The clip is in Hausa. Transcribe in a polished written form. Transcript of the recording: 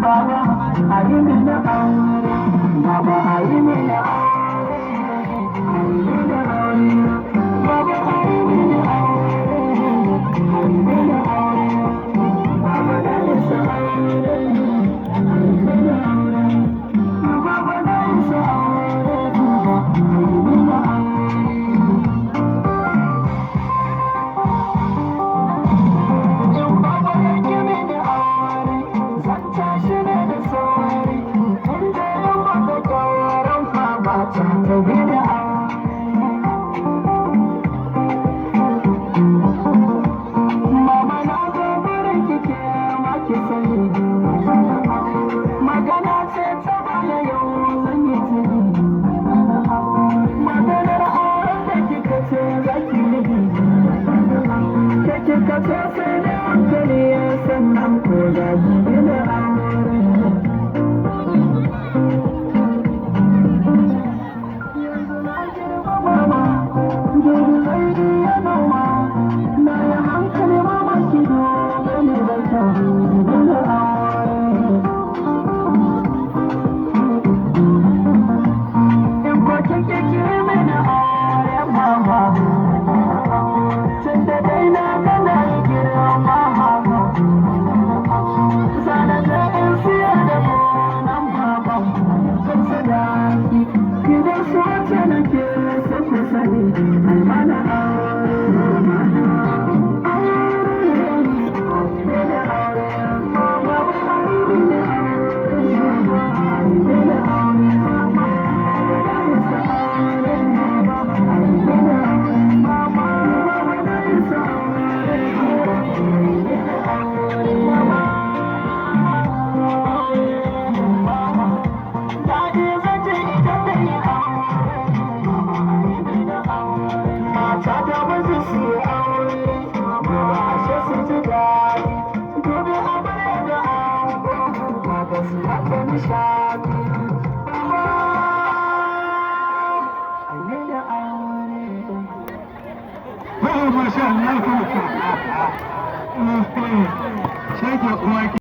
Baba, a yi mini aure. Baba, a yi mini aure. A yi mini aure. Baba, a yi mini aure. A yi mini aure. Baba, na isa aure. A yi mini aure. Baba, na isa aure. A yi mini aure. In baba ya ƙi mini aure, zan tashi ne da sauri. In je in maka ƙauran mama ta ta mini aure. Mama na zo gurin ki ke ma ki sani. Magana ce ta baya yau zan yi tuni. Maganar auren da kika ce za ki yi. Ke kika ce sai da hankali sannan ko za ki mini aure. Yanzu na girma mama, gobe zai iya noma. Na yi hankali mama ki dube ni da kyau, mini aure. In ko kin ki ki mini aure mama, tun da dai na ga na yi girma mama. Sana je in siyar da gonan baban kan sadaki. Gidan su wacce nake so ku sani, ai mana aure. Mata da miji su yi aure, gobe ashe su ji daɗi, gobe amarya da ango, kaga su ta nishaɗi. Baba, a yi da aure. Oh, masha Allah. Shake uwa.